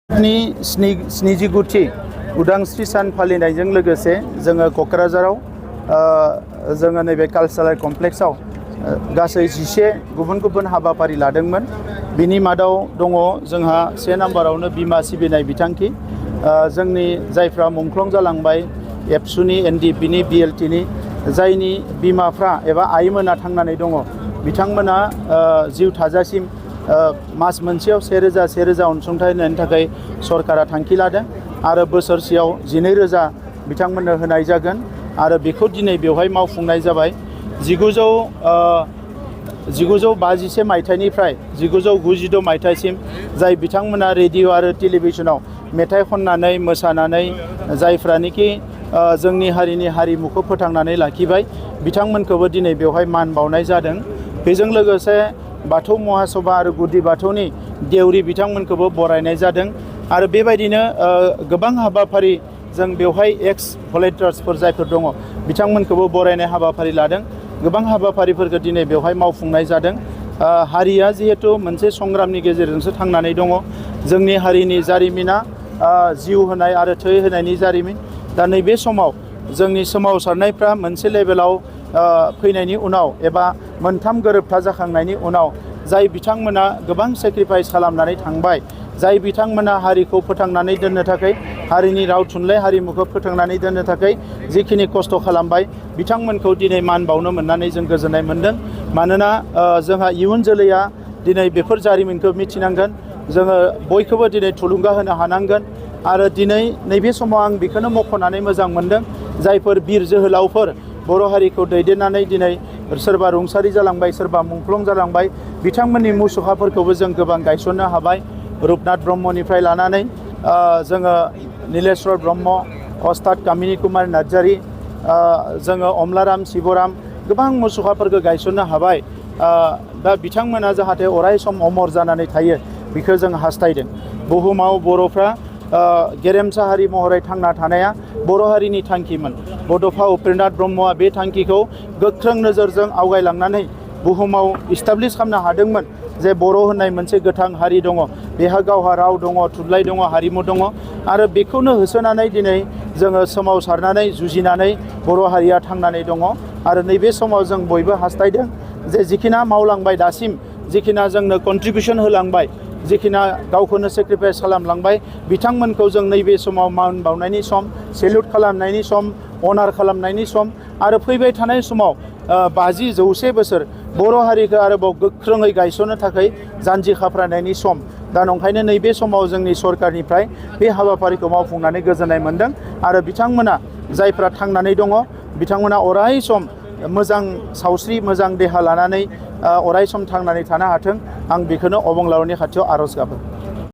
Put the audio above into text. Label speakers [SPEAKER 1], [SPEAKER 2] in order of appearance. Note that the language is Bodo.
[SPEAKER 1] स्निजिगुथि उदांस्रि सान फालिनायजों लोगोसे जोङो क'क्राझाराव जोङो नैबे कालचारेल कमप्लेक्सआव गासै 11 गुबुन गुबुन हाबाफारि लादोंमोन। बिनि मादाव दङ जोंहा 1 नाम्बारावनो बिमा सिबिनाय बिथांखि। जोंनि जायफ्रा मुंख्लं जालांबाय एबसुनि एनडिपिनि बिएलटिनि जायनि बिमाफ्रा एबा आइमोना थांनानै दङ बिथांमोना जिउ थाजासिम मास मोनसेयाव 1000 अनसुंथाइ होनायनि थाखाय सरकारा थांखि लादों आरो बोसोरसेयाव 12,000 बिथांमोननो होनाय जागोन आरो बेखौ दिनै बेवहाय मावफुंनाय जाबाय। 1951 मायथाइनिफ्राय 1996 मायथाइसिम जाय बिथांमोना रेडिअ आरो टेलिभिजनाव मेथाइ खननानै मोसानानै जायफ्रानोखि जोंनि हारिनि हारिमुखौ फोथांनानै लाखिबाय बिथांमोनखौबो दिनै बेवहाय मान बावनाय जादों। बेजों लोगोसे बाथौ महासभा आरो गुदि बाथौनि देउरि बिथांमोनखौबो बरायनाय जादों आरो बेबायदिनो गोबां हाबाफारि जों बेवहाय एक्स भलेन्टियार्सफोर जायफोर दङ बिथांमोनखौबो बरायनाय हाबाफारि लादों। गोबां हाबाफारिफोरखौ दिनै बेवहाय मावफुंनाय जादों। हारिया जिहेतु मोनसे संग्रामनि गेजेरजोंसो थांनानै दङ। जोंनि हारिनि जारिमिना जिउ होनाय आरो थै होनायनि जारिमिन। दा नैबे समाव जोंनि सोमावसारनायफ्रा मोनसे लेभेलाव फैनायनि उनाव एबा मोनथाम गोरोबथा जाखांनायनि उनाव जाय बिथांमोना गोबां सेक्रिफाइस खालामनानै थांबाय, जाय बिथांमोना हारिखौ फोथांनानै दोननो थाखाय हारिनि राव थुनलाइ हारिमुखौ फोथांनानै दोननो थाखाय जिखिनि खस्थ' खालामबाय बिथांमोनखौ दिनै मान बावनो मोननानै जों गोजोननाय मोनदों। मानोना जोंहा इयुन जोलैया दिनै बेफोर जारिमिनखौ मिथिनांगोन। जोङो बयखौबो दिनै थुलुंगा होनो हानांगोन आरो दिनै नैबे समाव आं बेखौनो मख'नानै मोजां मोनदों जायफोर बिर जोहोलावफोर बर' हारिखौ दैदेननानै दिनै सोरबा रुंसारि जालांबाय, सोरबा मुंख्लं जालांबाय, बिथांमोननि मुसुखाफोरखौबो जों गोबां गायसननो हाबाय। रुपनाथ ब्रह्मनिफ्राय लानानै जोङो नीलेश्वर ब्रह्म, अस्ताद कामिनी कुमार नार्जारी, जोङो अमलाराम शिवराम गोबां मुसुखाफोरखौ गायसननो हाबाय। दा बिथांमोना जाहाथे अराय सम अमर जानानै थायो बेखौ जों हास्थायदों। बुहुमाव बर'फ्रा गेरेमसा हारि महरै थांना थानाया बर' हारिनि थांखिमोन। बड'फा उपेन्द्रनाथ ब्रह्मआ बे थांखिखौ गोख्रों नोजोरजों आवगायलांनानै बुहुमाव इस्टाब्लिश खालामनो हादोंमोन जे बर' होननाय मोनसे गोथां हारि दङ, बेहा गावहा राव दङ, थुनलाइ दङ, हारिमु दङ आरो बेखौनो होसोनानै दिनै जोङो सोमावसारनानै जुजिनानै बर' हारिया थांनानै दङ। आरो नैबे समाव जों बयबो हास्थायदों जे जिखिना मावलांबाय दासिम, जिखिना जोंनो कन्ट्रिबिउसन होलांबाय, जिखिना गावखौनो सेक्रिफाइस खालामलांबाय बिथांमोनखौ जों नैबे समाव मान बावनायनि सम, सेल्युट खालामनायनि सम, अनार खालामनायनि सम आरो फैबाय थानाय समाव 50-100 बोसोर बर' हारिखौ आरोबाव गोख्रोङै गायसननो थाखाय जानजि खाफ्रानायनि सम। दा नंखायनो नैबे समाव जोंनि सरकारनिफ्राय बे हाबाफारिखौ मावफुंनानै गोजोननाय मोनदों आरो बिथांमोना जायफ्रा थांनानै दङ बिथांमोना अराय सम मोजां सावस्रि, मोजां देहा लानानै अराय सम थांनानै थानो हाथों। आं बेखौनो अबंलावरनि खाथियाव आर'ज गाबो।